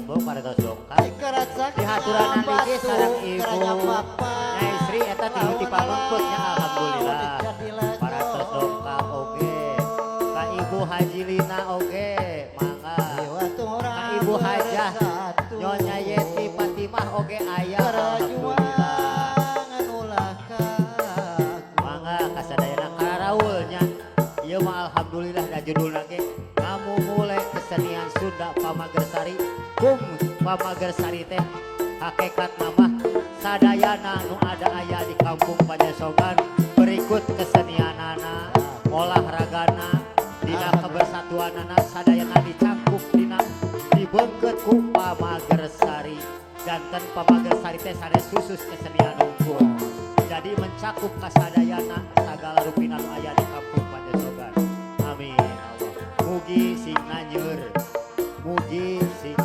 Bu parantos dongkap. Dihaturanan lagi sareng Ibu Nyai Sri eta ti Pamengpeuk nya, alhamdulillah. Parantos dongkap oge. Ka Ibu Haji Lina oge, mangga. Ka Ibu Hajah Nyonya Yeti Fatimah oge aya, alhamdulillah. Mangga kasadayana karaul nya. Ieu mah alhamdulillah da judulna ge ngamumule kesenian Sunda Pamagersari. Kum Pamagersari teh hakikat mah sadayana nu ada aya di kampung Panyasogan, berikut kesenianana, olahragana, dina kebersatuanana, sadayana dicangkup dina dibeungkeut ku Pamagersari. Janten Pamagersari teh sanes khusus kesenian unggul, jadi mencakup kasadayana sagala rupina nu aya di kampung Panyasogan. Amin Allah, mugi sing nanyeur, mugi sing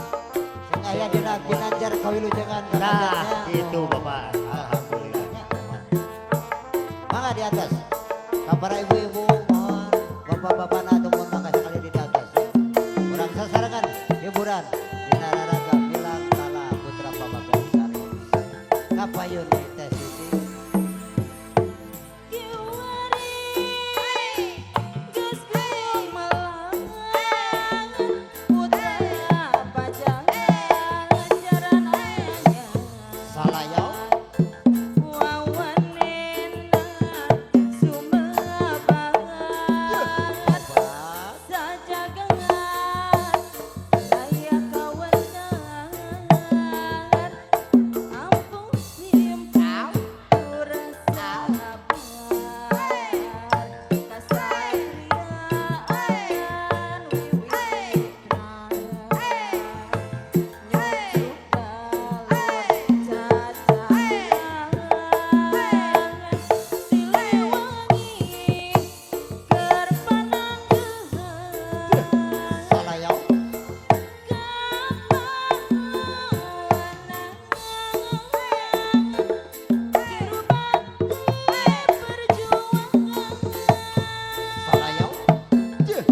Sing aya dina ginanjar kawilujengan. Nah, itu Bapak, alhamdulillah. Mangga di atas. Ka para ibu-ibu mohon, bapak-bapak ataupun mangga sekali di atas ya. Urang sasarengan hiburan dina raraga Milangkala Putra Pamagersari. Kapayun Teh Siti. Kiwari geus gumelang putra pajajaran anyar. Salayau. Wawanena sumebat Obat. Sajagangan aya kawentar ampung sim kurang sabar kasatriaan wiwitna nyucuk cacahan Siliwangi keur pananggehan. Salayau. Kapahlawanan jero bakti perjuangan. Salayau. Jeh.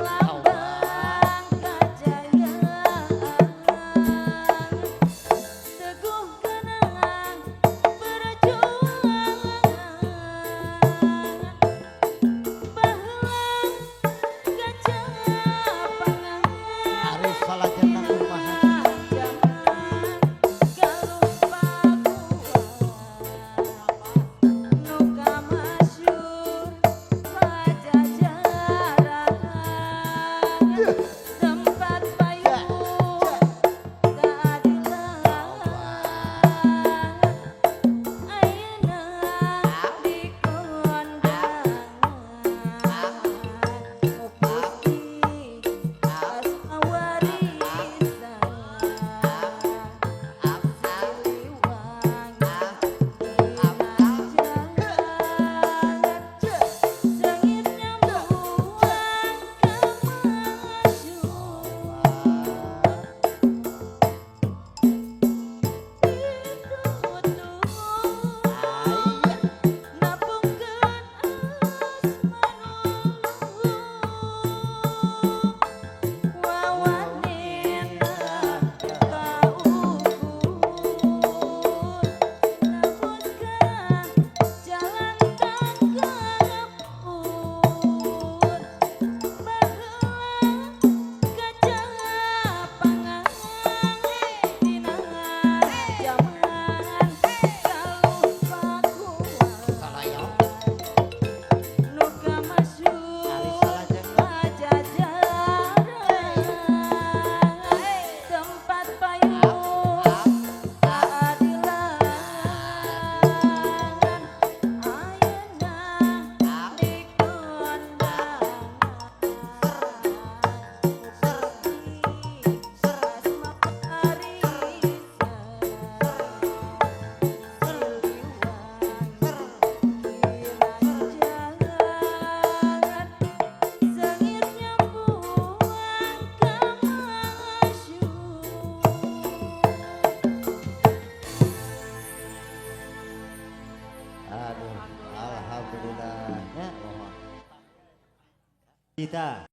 Lambang kajayaan teguh kenang perjuangan baheula kacapangan. Ari salajengna kumaha? Jaman Galuh Pakuan nu kamasyhur Pajajaran tempat payung keadilan ayeuna dikondangan Gusti Asma warisan Siliwangi ginanjar sengit nyambuhan kamasyhur pitutur napungkeun asma wawanena kaukur nembuskeun jalan tanggapur baheula kacapangan dina jaman Galuh Pakuan Salayau. nu kamasyhur Ari salajengna. Pajajaran tempat payung keadilan ayeuna dikondangan Gusti Asma warisan Siliwangi ginanjar sengit nyambuhan kamasyhur. Aduh, alhamdulillah ya. Kita